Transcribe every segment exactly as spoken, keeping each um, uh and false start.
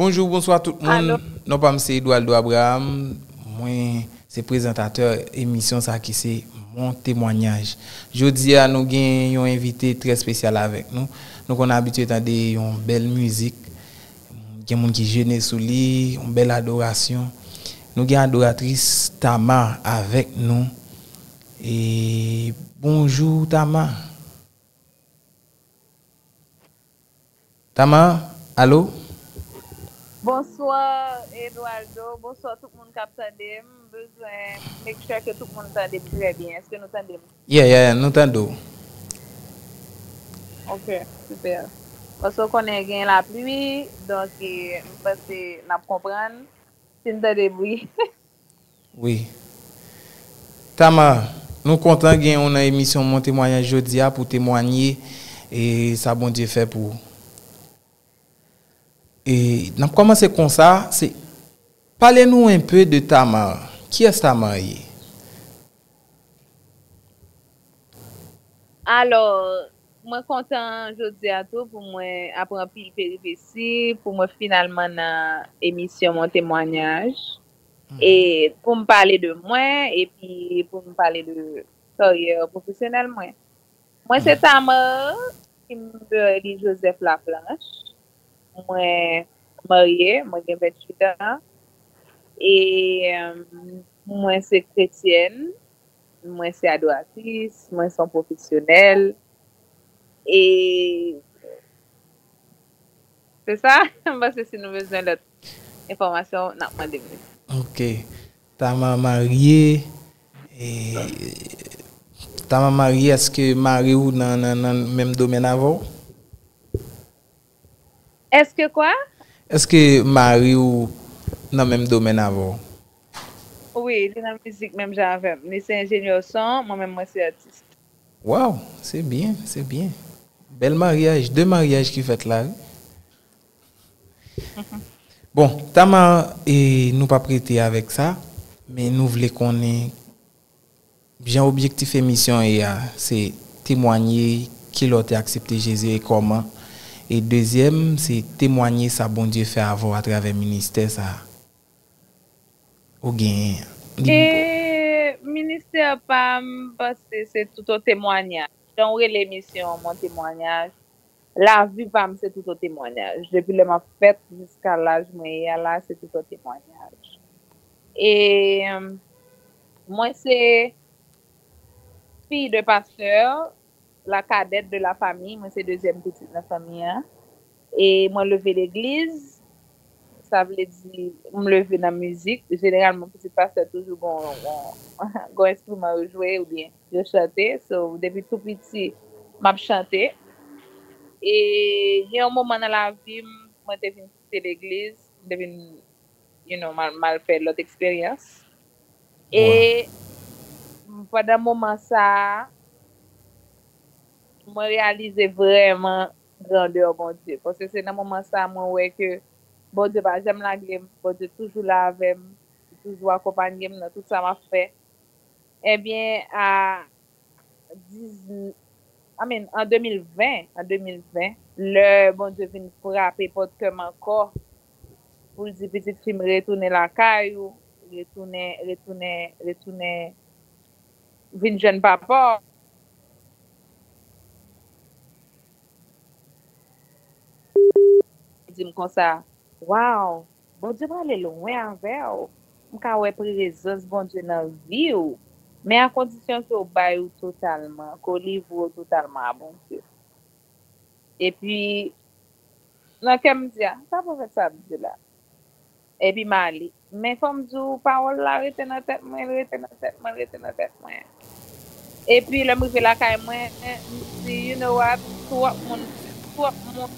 Bonjou, bonswa tout moun. Non pa m se Eduardo Abraham. Mwen se prezantatè emisyon sa ki se Mon Temwanyaj. Jodi a nou gen yon envite trè espesyal avèk nou. Nou konn abitye tande yon bèl mizik. Gen moun ki jene sou li, yon bèl adorasyon. Nou gen adoratris Tama avèk nou. E bonjou Tama. Tama, alo? Bonswa Eduardo, bonswa tout moun k ap tande m. M bezwen make sure ke tout moun tande m trè byen. Èske nou tande m? Yeah, yeah, nou tande w. Ok, super. Paske w konnen gen lapli, donk, eh, m panse n ap konprann si n tande bri. Wi. Tama, nou kontan gen w nan emisyon Mon Temwanyaj jodi a pou temwanye e sa Bondye fè pou ou. E n ap kòmanse konsa, se pale nou un peu de Tama. Kiyès Tama ye? Alò, mwen kontan jodi a tou pou mwen, apre anpil peripesi, pou mwen finalman nan emisyon Mon Temwanyaj. E pou m pale de mwen, epi pou m pale de karyè pwofesyonèl mwen. Mwen se Tama, Kimberly Joseph Laplanche. Mwen marye, mwen gen venntuit an. E, euh, mwen se kretyèn, mwen se adoratris, mwen se yon pwofesyonèl. E se sa, m panse si nou bezwen lòt enfòmasyon, n ap mande m li. Ok. Tama marye, e, Tama marye, èske mari w nan, nan, nan menm domèn avè w? Èske kwa? Èske mari w nan menm domèn avè w? Wi, li nan mizik menm jan avè m. Li se enjenyè son, mwen menm mwen se atis. Waw, se byen, se byen. Bèl maryaj, de maryaj ki fèt la, wi. Bon, Tama, e, nou p ap rete avèk sa, men nou vle konnen jan objektif emisyon an ye a, se temwanye kilè w te aksepte Jezi e kòman. E dezyèm, se temwanye sa Bondye fè avè w atravè ministè sa a ou genyen an. Li E ministè pa m, m panse se tout yon temwanyaj. Jan w rele emisyon an, Mon Temwanyaj. Lavi pa m se tout yon temwanyaj. Depi lè m ap fèt jiska laj mwen ye a la, se tout yon temwanyaj. E mwen se fille de pasteur, la cadette de la famille, mwen se dezyèm pitit nan fanmi an. E mwen leve legliz, sa vle di, m leve nan mizik. Jeneralman, pitit pastè toujou gon, gon, gon enstriman yo jwe oubyen yo chante. So, depi tou piti, m ap chante. E gen yon moman nan lavi m, mwen te vin kite legliz, m te vin, you know, m al, m al fè lòt eksperyans. E pandan moman sa a, mwen reyalize vrèman grandè Bondye. Paske se nan moman sa a mwen wè ke Bondye pa janm lage m, Bondye toujou la avè m, li toujou akonpanye m nan tout sa m ap fè. Ebyen, a diz, I mean, an de mil ven, an de mil ven, lè Bondye vin frape pòt kè m ankò, pou l di, "Pitit fi m, retounen lakay ou, retounen, retounen, retounen, vin jwenn papa w." Li di m konsa, "Waw, Bondye prale lwen avè w. M ka wè prezans Bondye nan vi w. Men a kondisyon ke w bay ou totalman, ke w livre w totalman a Bondye." Epi, nan kè m di, "A, sa pwofèt sa ap di la?" Epi m ale. Men fò m di w, pawòl la rete nan tèt mwen, l rete nan tèt mwen, l rete nan tèt mwen. Epi lè m rive lakay mwen, m di, "You know what? Twòp moun, twòp moun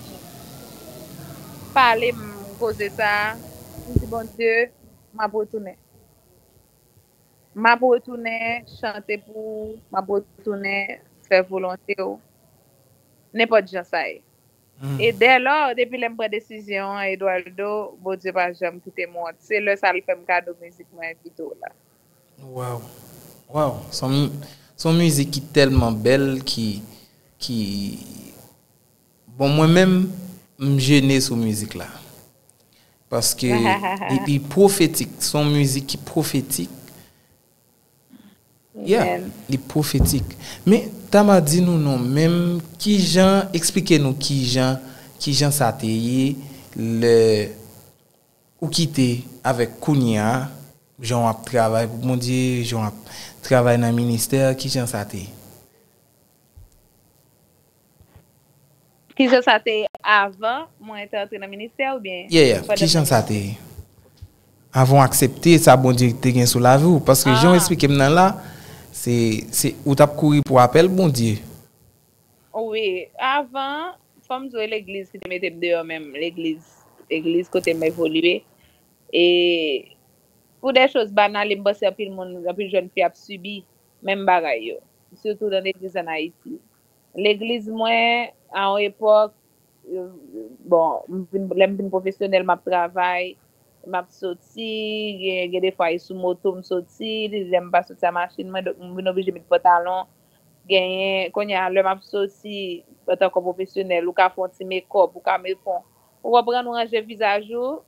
pale m koze sa a." M di, "Bondye, m ap retounen. M ap retounen chante pou ou, m ap retounen fè volonte w, nenpòt jan sa ye." E dè lò, depi lè m pran desizyon an, Eduardo, Bondye pa janm kite m wont. Se lè sa a l fè m kado mizik mwen, Envite w la. Waw. Waw. Se yon, se yon mizik ki tèlman bèl, ki, ki, bon, mwen menm, m jene sou mizik la. Paske li, li pwofetik, se yon mizik ki pwofetik. Yeah, li pwofetik. Men, Tama, di nou non, menm, kijan, eksplike nou kijan, kijan sa te ye lè ou kite avèk kounye a, jan w ap travay pou Bondye, jan w ap travay nan ministè, kijan sa te ye? Kijan sa te ye avan mwen te antre nan ministè oubyen Yeah, kijan sa te ye? Avan w aksepte sa Bondye te gen sou lavi w, paske jan w eksplike m nan la, se, se ou t ap kouri pou apèl Bondye. Wi, avan, fò m di w, e legliz ki te mete m deyò menm, legliz, legliz kote m evolye. E pou de choz banal, e m panse anpil moun, anpil jèn fi ap sibi menm bagay yo, sitou nan legliz ann Ayiti. Legliz mwen, a yon epòk, bon, lè m vin pwofesyonèl, m ap travay, m ap soti, gen, gen defwa e sou moto m soti, lè m pa soti a machin mwen, donk m vin oblije met pantalon, genyen, kounye a lè m ap soti, antanke pwofesyonèl, ou ka fè yon ti mekòp, ou ka met yon, ou konprann, ou ranje vizaj ou,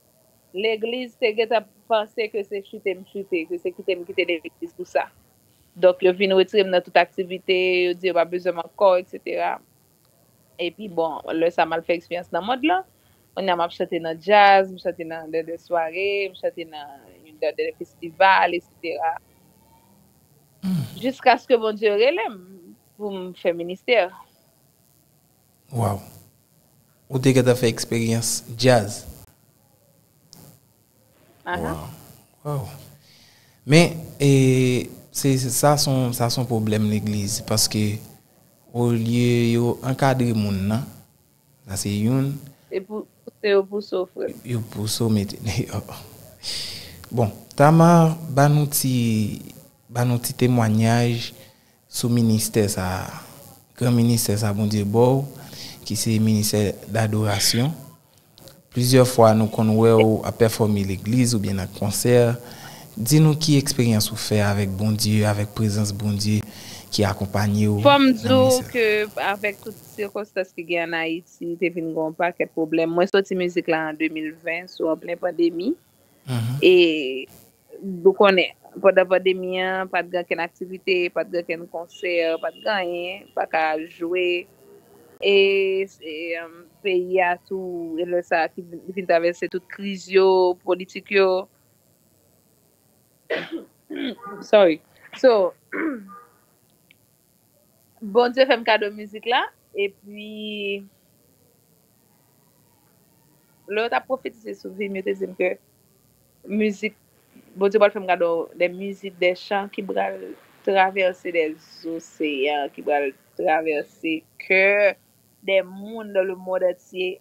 legliz te gentan panse ke se chite m chite, ke se kite m kite legliz pou sa. Donk, yo vin retire m nan tout aktivite, yo di yo pa bezwen m ankò, etsetera. Epi, bon, lè sa m al fè eksperyans nan mond lan, kounye a m ap chante nan djaz, m chante nan de, de sware, m chante nan de, de festival, etsetera. Jiskaske Bondye rele m pou m fè ministè. Waw. Ou te gentan fè eksperyans djaz? Waw. Waw. Men, e, se, se, sa se yon, sa se yon pwoblèm legliz, paske olye yo ankadre moun nan, sa se youn. Se pou, se yo pouse w, frè m. Yo pouse w mete deyò. Bon, Tama, ba nou ti, ba nou ti temwanyaj sou ministè sa a, gran ministè sa Bondye ba w, ki se ministè dadorasyon. Plizyè fwa nou konn wè w ap pèfòme legliz oubyen nan konsè. Di nou ki eksperyans ou fè avèk Bondye, avèk prezans Bondye ki akonpanye w nan ministè sa. Fò m di w ke avèk tout sikonstans ki gen ann Ayiti, te vin gen yon pakèt pwoblèm. Mwen soti mizik la an de mil ven, sou an plen pandemi. E, ou konnen, pandan pandemi an, pa t gen okenn aktivite, pa t gen okenn konsè, pa t gen anyen, pa ka jwe. E, e, um, peyi a tou, e lè sa a ki vin, vin travèse tout kriz yo, politik yo. Sorry. So, Bondye fè m kado mizik la, epi lè yo t ap pwofetize sou vi m, yo te di m ke mizik, Bondye pral fè m kado de mizik, de chan ki pral travèse de oseyan, ki pral travèse kè de moun dans le monde entier.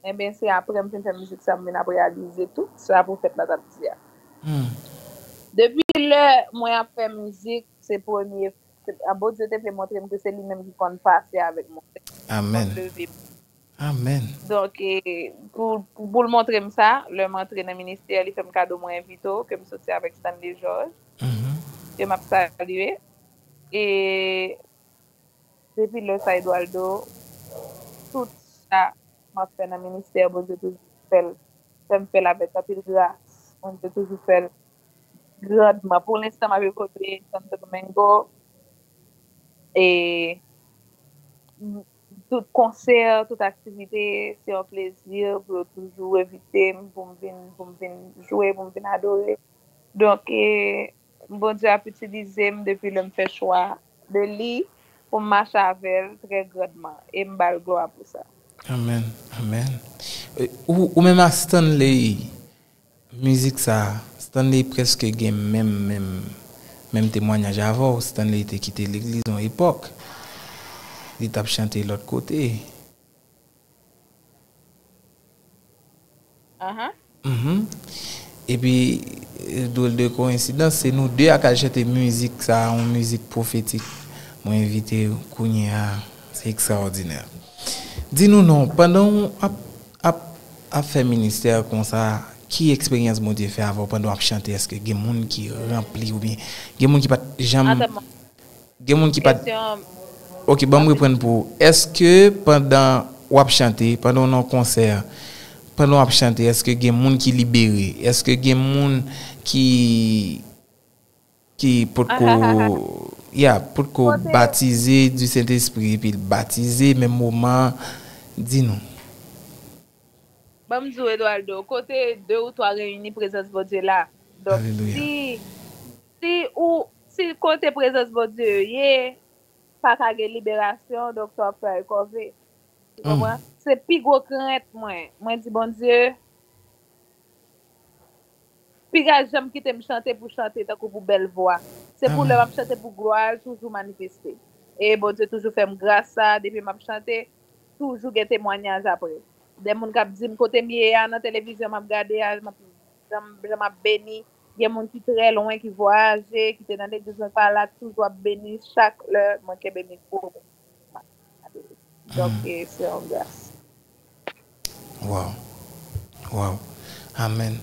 Enben, se apre m fin fè mizik sa, m vin ap reyalize tout sa pwofèt la t ap di a. Depi lè mwen ap fè mizik, se premye, se, a, Bondye te vle montre m ke se li menm ki konn pase avèk mwen. Amèn. Konn leve m. Amèn. Donk, e, pou, pou, pou l montre m sa, lè m antre nan ministè, li fè m kado mwen envite w, ke m soti avèk Stanley George, ke m ap salye. E, Depi lè sa, Eduardo, tout sa m ap fè nan ministè, Bondye toujou fè l, fè m fè l avèk anpil gras. Bondye toujou fè l grandman. Pou lenstan, m ap evolye Santo Domingo. E tout konsè, tout aktivite, se yon plezi pou yo toujou envite m pou m vin, pou m vin jwe, pou m vin adore. Donk, e, Bondye ap itilize m depi lè m fè chwa de li pou m mache avè l trè grandman. E m ba l glwa pou sa. Amèn. Amèn. E, ou, ou menm ak Stanley, mizik sa, Stanley prèske gen menm, menm, menm temwanyaj avè w. Stanley te kite legliz yon epòk. Li t ap chante lòt kote. Epi, e, drôle de coïncidence, se nou de a k al chante mizik sa a, yon mizik pwofetik. Mwen envite w kounye a, se ekstraòdinè. Di nou non, pandan w ap, ap, ap fè ministè konsa, ki eksperyans Bondye fè avè w pandan w ap chante? Èske gen moun ki ranpli oubyen gen moun ki pa t janm Gen moun ki pa t. Ok, ban m reprann pou ou. Èske pandan w ap chante, pandan w nan yon konsè, Pandan w ap chante, èske gen moun ki libere? Èske gen moun ki ki potko ya, potko batize du Saint-Esprit epi l batize menm moman? Di nou. Ban m di w, Eduardo, kote de ou twa reyini, prezans Bondye la. Donk, si, si ou, si kote prezans Bondye ye, pa ka gen liberasyon, donk sa w ap fè a e kòve. Ou konprann? Se pi gwo krent mwen. Mwen di, Bondye, piga janm kite m chante pou chante tankou pou bèl vwa. Se pou lè m ap chante pou glwa l toujou manifeste. E Bondye toujou fè m gras sa, depi m ap chante, toujou gen temwanyaj apre. Gen moun k ap di m kote m ye a nan televizyon m ap gade a, m ap, jan m ap beni. Gen moun ki trè lwen, ki vwayaje, ki te nan legliz mwen pa la, toujou ap beni chak lè mwen kenbe mikwo. Donk, se yon gras. Wow. Wow. Amen.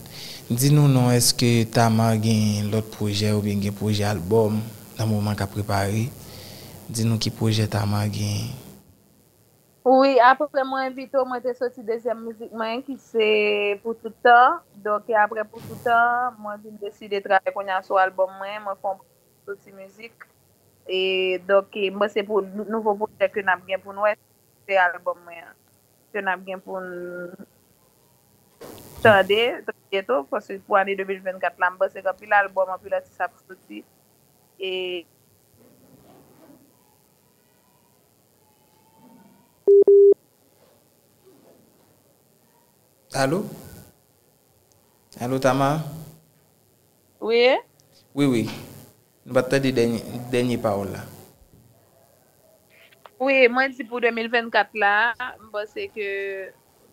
Di nou non, èske Tamar gen lòt pwojè oubyen gen pwojè albòm nan moman k ap prepare? Di nou ki pwojè Tamar gen? Wi, apre mwen envite w, mwen te soti dezyèm mizik mwen ki se Pou Tout Tan. Donk, e apre Pou Tout Tan, mwen vin deside travay kounye a sou albòm mwen. Mwen fè yon soti mizik. E donk, mwen se pou nouvo pwojè ke n ap gen pou n wè, se albòm mwen an. Ke n ap gen pou n tande trè byento, paske pou ane de mil vennkat la, m panse gen anpil albòm, anpil atis ap soti. E Alo? Alo, Tama? Wi? Wi, wi. Nou pa t tande dènye, dènye pawòl la. Wi, mwen di pou de mil vennkat la, m panse ke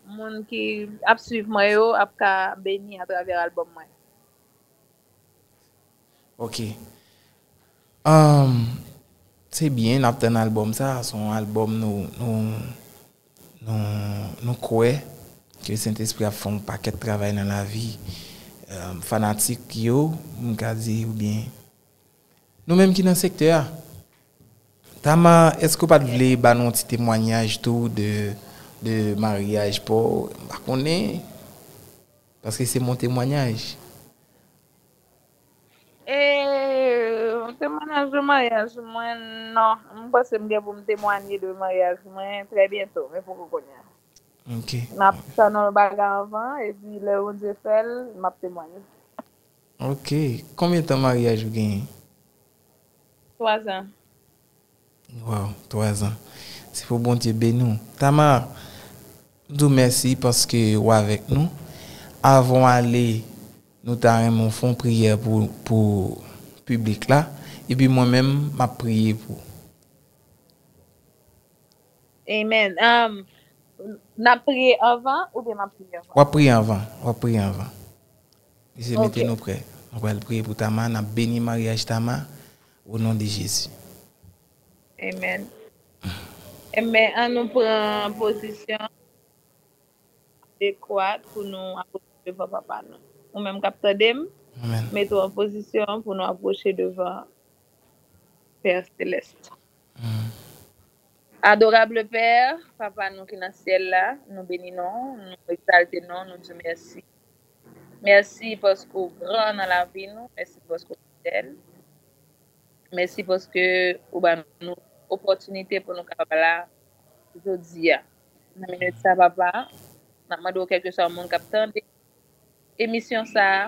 moun ki ap swiv mwen yo ap ka beni atravè albòm mwen. Ok. Um, se byen, n ap tann albòm sa. Se yon albòm nou, nou, nou, nou kwè ke Sentespri ap fè yon pakèt travay nan lavi, um, fanatik yo, m ka di, oubyen nou menm ki nan sektè a. Tama, èske w pa t vle ba nou yon ti temwayaj tou de, de maryaj pa w? M pa konnen. Paske se mon temwayaj. E temwayaj de maryaj mwen, non. M panse m gen pou m temwanye de maryaj mwen trè byento, men poko kounye a. Ok. M ap tann yon bagay anvan, epi lè Bondye fè l, m ap temwanye. Ok. Konbyen tan maryaj ou genyen? Twazan. Wow, twazan. Se pou Bondye beni w. Tama, m di w mèsi paske w avèk nou. Avan w ale, nou ta renmen w fè yon priyè pou, pou piblik la. Epi mwen menm, m ap priye pou ou. Amen. Um, n ap priye anvan oubyen m ap priye anvan? W ap priye anvan. W ap priye anvan. Mesye, mete nou prè. Nou pral priye pou Tama. N ap beni maryaj Tama. O non de Jezi. Amen. Amen. An nou pran pozisyon adekwat pou nou apwoche devan Papa nou. Ou menm k ap tande m, mete w an pozisyon pou nou apwoche devan Pè Selès. Adorable Père, Papa nou ki nan syèl la, nou beni non, nou egzalte non, nou di mèsi. Mèsi paske w gran nan lavi nou, mèsi paske w fidèl. Mèsi paske ou ba nou opòtinite pou nou kapab la jodi a. Nan minit sa, Papa, n ap mande w kèlkeswa moun k ap tande emisyon sa a,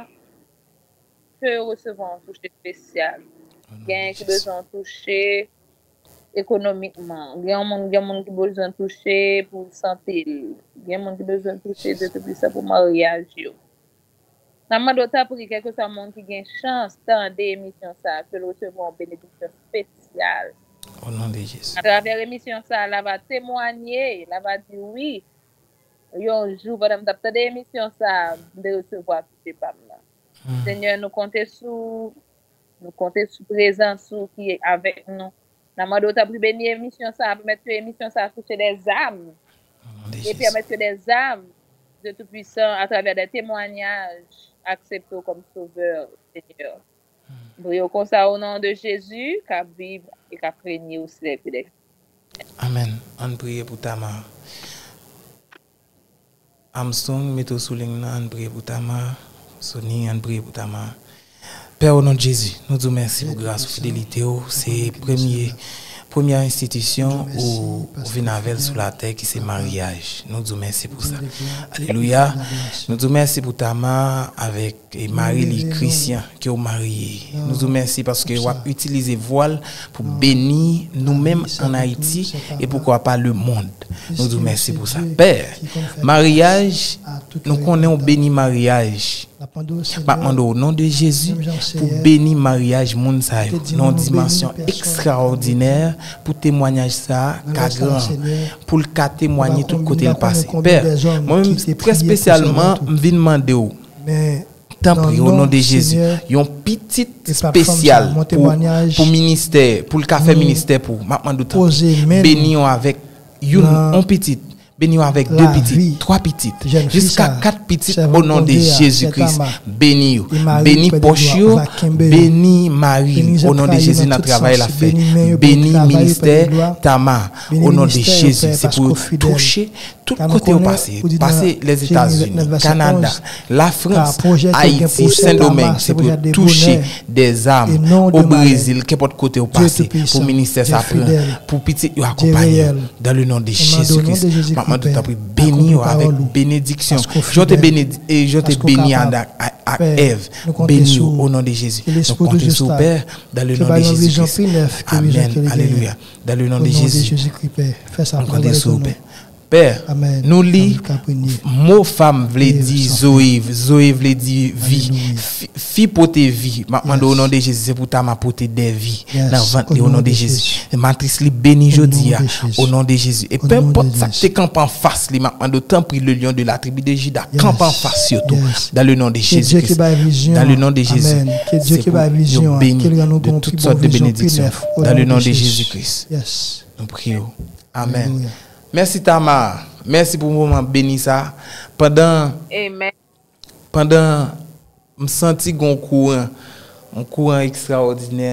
ke yo resevwa yon touche espesyal. Gen ki bezwen yon touche ekonomikman. Gen yon moun, gen moun ki bezwen touche pou sante l. Gen moun ki bezwen touche de Toupisan pou maryaj yo. N ap mande w tanpri, kèlkeswa moun ki gen chans tande emisyon sa a, ke l resevwa yon benediksyon espesyal. O non de Jezi. Atravè emisyon sa a, l ava temwanye, l ava di wi, yon jou pandan m t ap tande emisyon sa a, m te resevwa touche pa m nan. Senyè, nou konte sou, nou konte sou prezans ou ki avèk nou. N ap mande w tanpri beni emisyon sa a, pèmèt ke emisyon sa a touche dè zam. E pèmèt ke dè zam de Toupisan, atravè dè temwanyaj, aksepte w kòm Sovè, Senyè. M priye w konsa o non de Jezi, k ap viv e k ap renye o syèk dè syèk. Amèn. Ann priye pou Tama. Armstrong, mete w sou liy nan, ann priye pou Tama. Sony, ann priye pou Tama. Pè, o non de Jezi, nou di w mèsi pou gras ou, fidelite w. Se premye, premyè enstitisyon ou, ou vin avè l sou latè ki se maryaj. Nou di w mèsi pou sa. Alelouya. Nou di w mèsi pou Tama avèk e mari li, Christian, ke w marye. Nou di w mèsi paske w ap itilize vwa l pou beni nou menm ann Ayiti e poukwa pa lemonn. Nou di w mèsi pou sa. Pè, maryaj, nou konnen w beni maryaj. M ap mande w, o non de Jezi, pou w beni maryaj moun sa yo nan yon dimansyon ekstraòdinè, pou temwanyaj sa a ka gran, pou l ka temwaye tout kote l pase. Pè, mwen menm, trè espesyalman, m vin mande w, tanpri, o non de Jezi, yon pitit espesyal pou, pou ministè, pou l ka fè ministè pou ou. M ap mande w, tanpri, beni yo avèk youn, yon pitit. Beni yo avèk de pitit, twa pitit, jiska kat pitit, o non de Jezi Kris. Beni yo. Beni pòch yo. Beni mari, o non de Jezi, nan travay l ap fè. Beni ministè Tama, o non de Jezi. Se pou yo touche tout kote yo pase. Pase Lèzetazini, Kanada, Lafrans, Ayiti, Sendomeng. Se pou yo touche dèzam, o Brezil, kenpòt kote yo pase. Pou ministè sa pran, pou pitit yo akonpaye yo. Dans le nom de Jésus-Christ. M ap mande w, tanpri, beni yo avèk benediksyon. Jan w te beni, e, jan w te beni Adan ak, ak Èv. Beni yo, o non de Jezi. Nou konte sou ou, Pè, dans le nom de Jésus-Christ. Amèn. Alelouya. Dans le nom de Jésus. Nou konte sou ou, Pè. Pè, nou li, mo fanm vle di Zoe, Zoe vle di vi. Fi, fi pote vi. M ap mande w, o non de Jezi, se pou Tama pote de vi nan vant li, o non de Jezi. Matris li beni jodi a, o non de Jezi. E penpòt sa k te kanpe anfas li, m ap mande w, tanpri, le lion de la tribu de Juda, kanpe anfas yo tou. Dans le nom de Jésus-Christ. Dans le nom de Jésus. Se pou yo beni de tout sòt de benediksyon. Dans le nom de Jésus-Christ. Nou priye w. Amèn. Mèsi, Tama. Mèsi pou moman beni sa. Pandan, pandan m santi gon kouran, yon kouran ekstraòdinè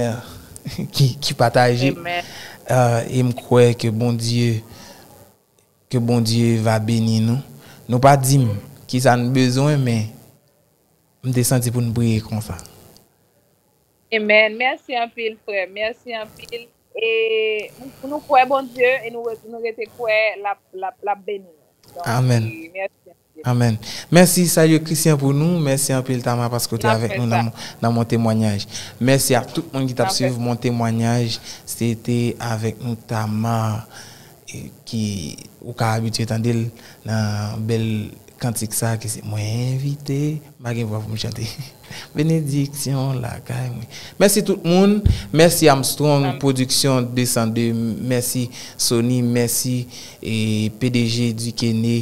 ki, ki pataje. Euh, e m kwè ke Bondye, ke Bondye va beni nou. Nou pa di m kisa n bezwen, men m te santi pou n priye konsa. Amen. Mèsi anpil, frè. Mèsi anpil. E nou, nou kwè Bondye e nou, nou rete kwè l ap, l ap, l ap beni nou. Donk, amèn. Mèsi anpil. Amèn. Mèsi, salye Christian pou nou. Mèsi anpil, Tama, paske w te avèk nou nan, nan Mon Temwanyaj. Mèsi a tout moun ki t ap swiv Mon Temwanyaj. Se te avèk nou, Tama, e, ki, ou ka abitye tande l nan bèl kantik sa ki se Mwen envite, m pa gen vwa pou m chante. Benediksyon lakay mwen. Mèsi tout moun. Mèsi Armstrong Production de san de. Mèsi Sony. Mèsi, e, P D G Dukene.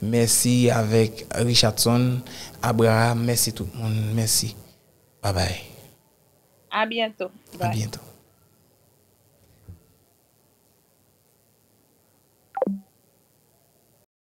Mèsi avèk Richardson Abraham. Mèsi tout moun. Mèsi. Babay. A byento. A byento.